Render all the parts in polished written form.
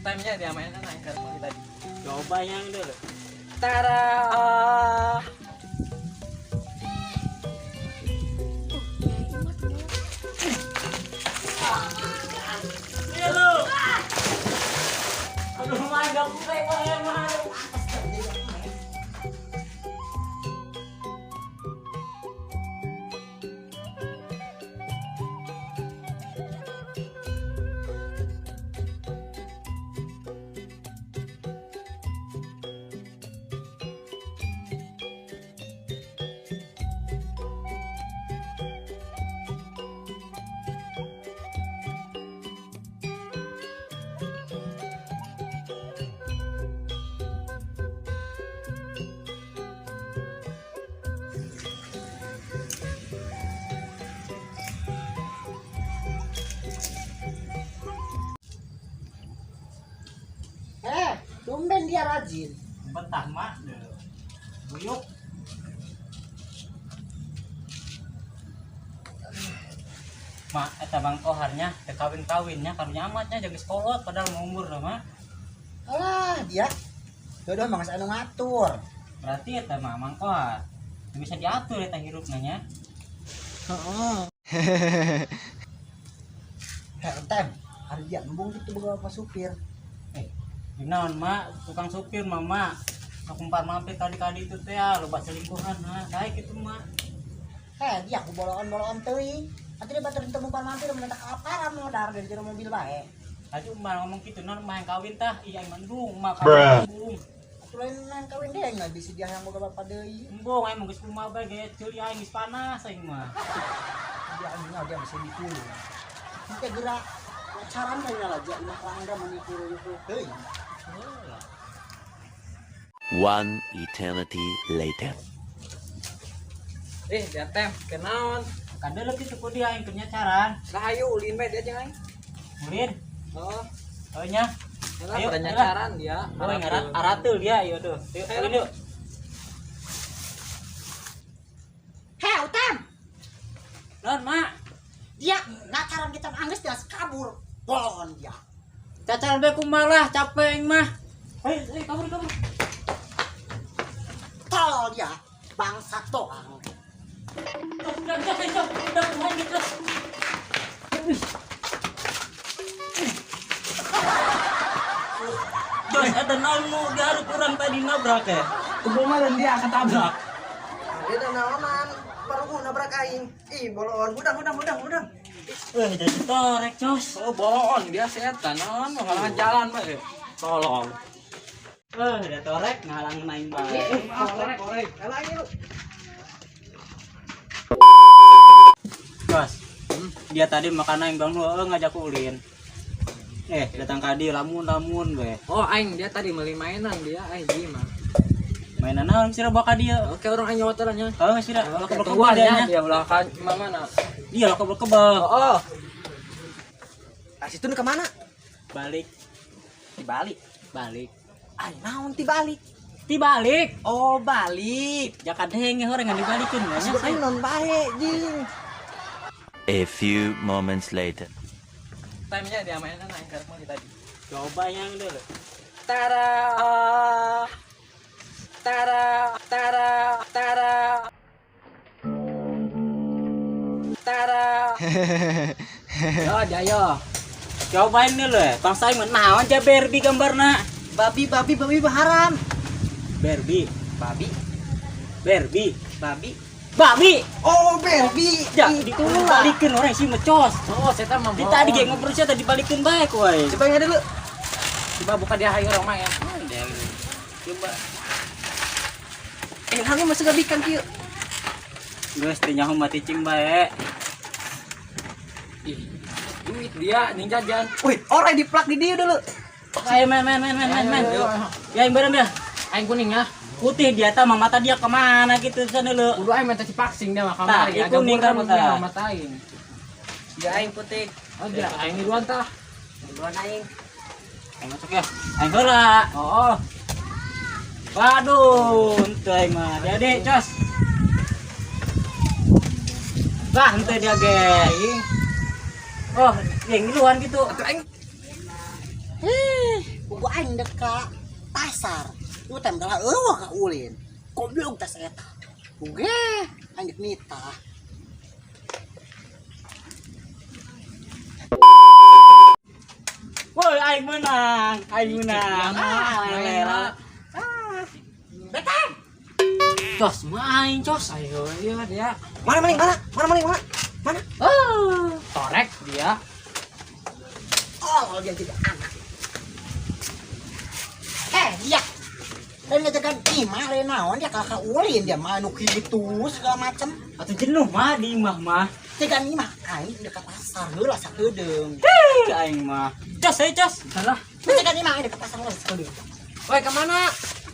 Time-nya dia mainan aing karep meuli tadi. Coba yang dulu. Tara. Iya lu. Aduh, main gak kurang, main. Eh, tumben dia rajin. Betah mak. Buyuk. Mak, eta Bang Koharnya teu kawin-kawinnya karunya amatnya jaga sekolah padahal ngumur lah mak. Alah, dia. Jodoh mah geus anu ngatur. Berarti eta mah Mang Kohar. Teu bisa diatur eta hirupna nya. Heeh. Heh, tem. Hari dia embung gitu boga bapak supir. Eh, naon mak, tukang supir mama. Aku kumpar mampir kali-kali itu teh ya, loba selingkuhan nah, daek itu mak. Heh, dia aku bolongan-bolongan teuing. Atuh dia batur teu mumpar mampir mun tak kaparan modar dari jero mobil bae. Laju mah ngomong gitu non mah yang kawin tah, iya aing mendung mah kawin embung. Atuh lain lain kawin deui nggak bisa dia yang boga bapak deui. Embung aing mah geus kumaha bae gaya ceuli aing geus panas aing mah. Dia anjing dia bisa dipulu. Engke gerak pacaran bae lah ja imah Rangga menipu deui. One eternity later. Eh, dia tem, kenaon? Kada leutik ku dia aing keur nyacaran. Lah ayo ulin bae dia jeung aing. Ulin. Oh, Oh nya. lah Ayo, pada ayo lah. nyacaran dia. Oh, ngarat aratul dia ieu tuh. Yuk, Ayo. ulin yuk. Heh, Utam. Non, mak. Dia ngacaran kita angges dia kabur. Bolon dia. Cacaran bae kumaha lah, capek aing mah. Ayo, ayo kabur kabur. Tolol dia. Bangsat doang. Udah, udah, udah, udah, udah, gitu. Jos, ada naon nu dihareup urang tadi nabrak ya. Kumaha dan dia ketabrak. Dia dah naonan, baru nabrak aing. Ih, bolon. Udang, udang, udang, udang. Eh, jadi torek, Jos. Oh, bolon dia setan naon mau halangan jalan bae. Tolong. Eh, udah torek ngalang aing bae. Korek, korek. Kalah aing lu. Jos, dia tadi makan aing bang nu ngajak ulin. Eh, datang ka dieu lamun-lamun we. Oh, aing dia tadi beli mainan dia, aing di mah. Mainan naon sih bawa ka dieu? Oke, orang aing nyawat nya. Oh, sih Oke, kebel-kebel tungguan dia ya, nya. dia ulah kan mana? Iya, lo kebel-kebel. Oh, oh. Ah, situ nu kemana? Balik, Dibalik. balik. Ay, naon tibalik? Dibalik. Oh, balik. Jaka denge horengan dibalikeun nya. Sebut aing non bae, jing. A few moments later. Time-nya dia mainan aing karep meuli tadi. Coba yang dulu. Tara. Tara, tara, tara. Tara. Yo, jayo. Cobain dulu ya. Bangsa aing mah naon ja Barbie gambarna. Babi, babi, babi haram. Barbie, Babi, Barbie, babi. babi. Oh, Barbie. Ya, Itulah. dibalikeun orang sih mecos. Oh, setan mah. Di tadi ge ngobrol sia tadi dibalikeun bae ku aing. Coba yang dulu. Coba buka dia hayu orang mah ya. Coba. Eh, hangu masuk gabikan kieu. Geus teu nyaho mah cicing bae. Ih, duit dia ning jajan. Wih, orang diplak di dia dulu. Ayo main main main main main main. Ya yang bareng ya. Aing kuning ya. Putih dia tah mah mata dia kemana gitu sana lu. Kudu aing minta dipaksing dia mah Tah, kamari. ieu kuning kan, tah. mata aing. Ya aing putih. Oh, dia aing duluan tah. Duluan aing. Aing masuk ya. Aing heula. Oh, oh. Waduh, henteu aing mah. Jadi, cos. Lah, henteu dia ge. Aing. Oh, yang ngiluan gitu. Atuh aing. Hih. Pugu aing dek ka pasar. Lu tem kalah eueuh ka ulin. Goblok tas eta. Puge aing dek nitah. Woi, aing menang, aing menang. Ah, lela. Betan. Cos, main cos. Ayo, iya dia. Mana maling mana? Mana maling mana? Mana? Ah, torek dia. Oh, dia jadi anak. Eh, dia. Dan ngajakan imah lain naon dia kalah ka ulin dia mah nu kitu segala macem. Atuh jenuh mah di imah mah. Cegan imah aing dek ka pasar heula sakedeung. Hih, aing mah. Cos, ayo cos. Salah. Cegan imah aing dek ka pasar heula sakedeung. Woi, kemana?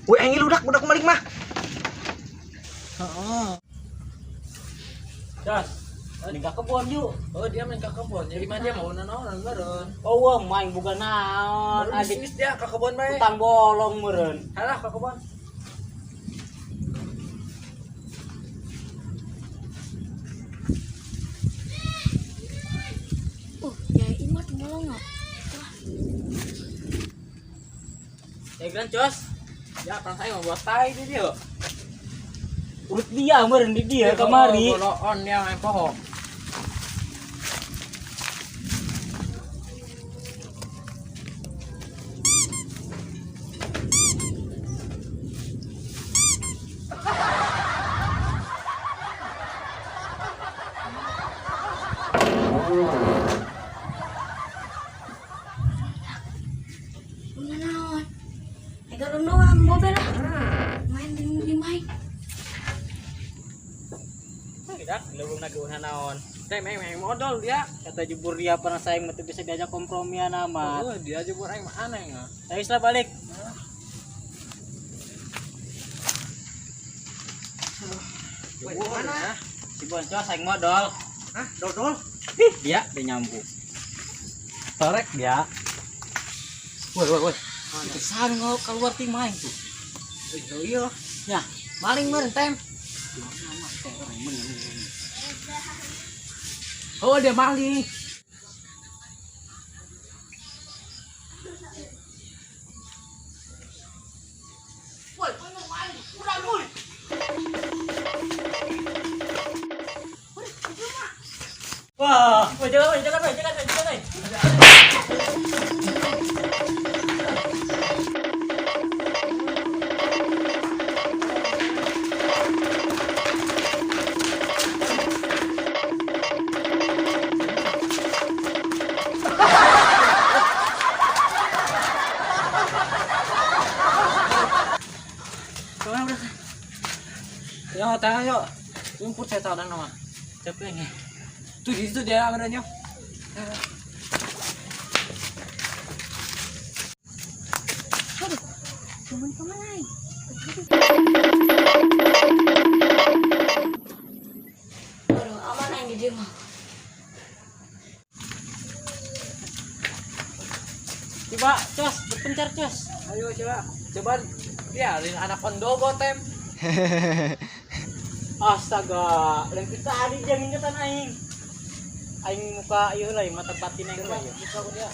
Woi, aing ludak budak maling mah. Heeh. Cos. Ning ka kebon yuk. Oh, dia main ke kebun. Jadi mah dia mau nanaonan meureun. Oh, wah, main bukan naon. Baru Adik bisnis dia ke kebun bae. utang bolong meureun. Halah ke kebun. Ya ini mah bolong nggak? Ya kan, cos. Ya, perang saya mau buat tai di dia. Urut dia meureun di dia kamari. Bolon dia main poho. Udah naon? Ega doang bobel lah. Main di main. Tidak, leuweung na naon. Teh main main modal dia. Kata jebur dia pernah saing mah teu bisa diajak kompromi amat. Oh, dia jebur aing mah aneh enggak. Ayo lah balik. Woi, mana? Si Boncos aing modal. Hah, dodol. Ih, dia dia nyampu. Torek dia. Woi, woi, woi. Itu saan ngau keluar ti main tuh. Iya. Ya, Maling meureun tem. Oh, dia maling. Wah, woi jangan, woi jangan, woi jangan, woi jangan, woi. Kemana udah? Yo, teh yo. Rumput saya tahu nama. Capek nih. Tuh di situ dia benernya. Aduh, cuman kemana ini? Aduh, aman aing di dia mah. Coba, cos, berpencar, cos. Ayo coba. Coba dia lain anak kondogo tem. Astaga, lain tadi dia ngingetan aing. Aing muka ieu lah, mata batin aing Coba lah. buka ku dia.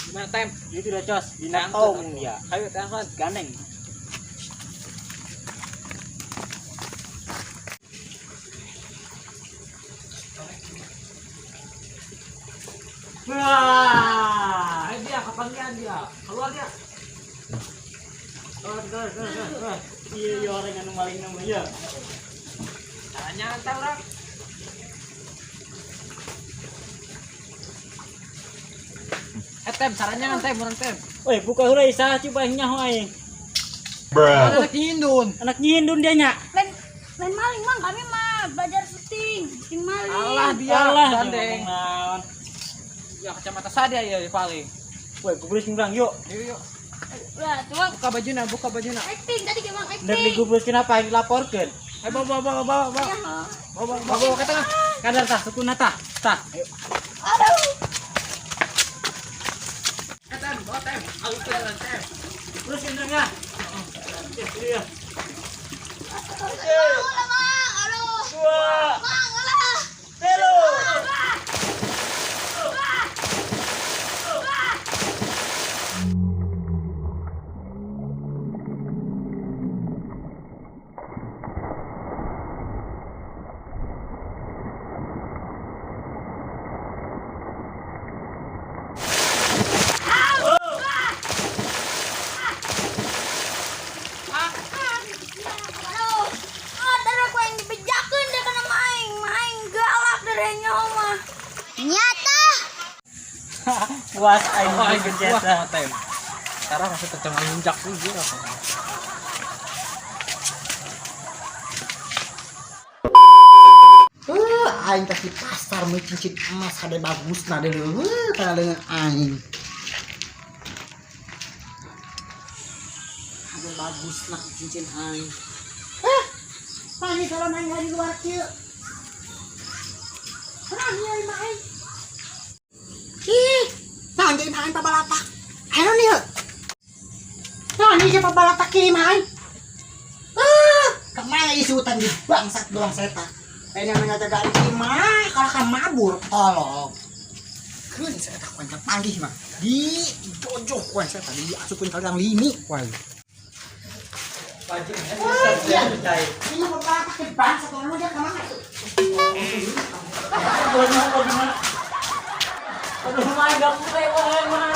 Gimana tem? Itu udah cos, dina tong dia. Ayo telepon. Gandeng. Wah, Ayo dia kepangian dia. Keluar dia. keluar, keluar, keluar, keluar. Iya, iya orang anu maling nama ya. Caranya antar orang. Eh tem, caranya kan tem, orang tem. Woi, buka heula sah coba nyaho aing. Anak nyindun. Anak nyindun dia nya. Lain lain maling mang, kami mah belajar syuting, syuting maling. Alah dia, Alah, gandeng. ngomong naon. Ya kacamata saja ya paling. Woi, gubris urang yuk. Yuk yuk. Udah, cuma Buka bajuna, buka bajuna. acting tadi gimana Ndek acting. digubris kenapa dilaporkeun? Ayo bawa bawa bawa bawa bawa. Ya. Bawa bawa bawa ke tengah. Kadar tah sukuna tah. Tah. Ayo. Aduh. Eh tem, bawa tem. Alus jalan tem. Terus ya. Iya. Dua. Telu. Nyata. Puas aing Aing geus puas sama tem. Sekarang masih tetep nginjak juga. Aing teh di pasar meuli cincin emas hade bagusna deui. Kana dengan aing. Hade bagusna cincin aing. Pani kalau main di luar kieu. Kenapa ieu mah aing? Ih, naon jadi aing pabalatak? Ayo nih. Naon ieu pabalatak kieu mah aing? Kemana isi hutan di bangsat doang setan. Ini yang ngajagaan imah, kalau kan mabur, tolong. Keun saya tak kuan panggih mah. Di jojoh kuan saya tadi asupun kalian lini kuan. Iya. Ini mah pabalatak di bangsat doang dia kemana tuh? Aduh, main gak boleh, main.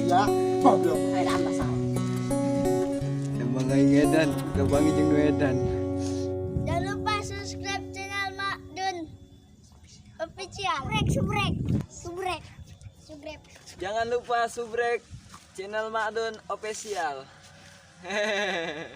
Iya, goblok. Ada apa salah? Emang aing edan, gabangi jeung nu edan. Jangan lupa subscribe channel Mak Dun Official. Subrek, subrek, subrek, subrek. Jangan lupa subrek channel Mak Dun Official. Hehehe.